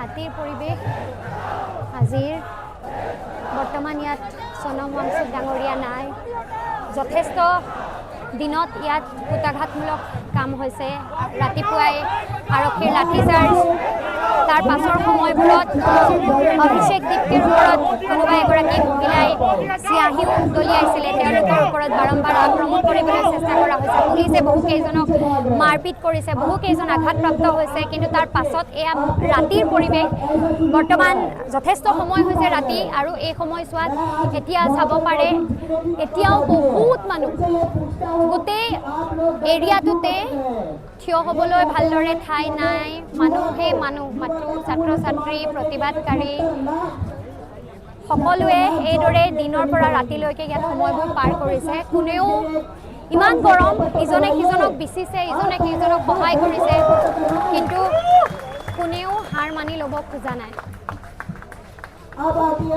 ৰাতিৰ পৰিৱেশ আজিৰ। বৰ্তমান ইয়াত সোণম ৱাংচুক ডাঙৰীয়া নাই। যথেষ্ট দিনত ইয়াত কূটাঘাতমূলক কাম হৈছে। ৰাতিপুৱাই আৰক্ষীৰ লাঠিচাৰ্জ, তাৰ পাছৰ সময়বোৰত অভিষেক দীপকেৰ ওপৰত কোনোবা এগৰাকী মহিলাই চিয়াহীও দলিয়াইছিলে। তেওঁলোকৰ ওপৰত বাৰম্বাৰ আক্ৰমণ কৰিবলৈ চেষ্টা কৰা হৈছে। পুলিচে বহুকেইজনক মাৰপিট কৰিছে, বহুকেইজন আঘাতপ্ৰাপ্ত হৈছে। কিন্তু তাৰ পাছত এয়া ৰাতিৰ পৰিৱেশ। বৰ্তমান যথেষ্ট সময় হৈছে ৰাতি আৰু এই সময়ছোৱাত এতিয়া চাব পাৰে, এতিয়াও বহুত মানুহ। গোটেই এৰিয়াটোতে থিয় হ'বলৈ ভালদৰে ঠাই নাই। মানুহে মানুহ, মাত্ৰ ছাত্ৰ ছাত্ৰী, প্ৰতিবাদকাৰী সকলোৱে এইদৰে দিনৰ পৰা ৰাতিলৈকে ইয়াত সময়বোৰ পাৰ কৰিছে। কোনেও ইমান গৰম, ইজনে সিজনক বিচিছে, ইজনে সিজনক সহায় কৰিছে, কিন্তু কোনেও হাৰ মানি ল'ব খোজা নাই। अब आती है।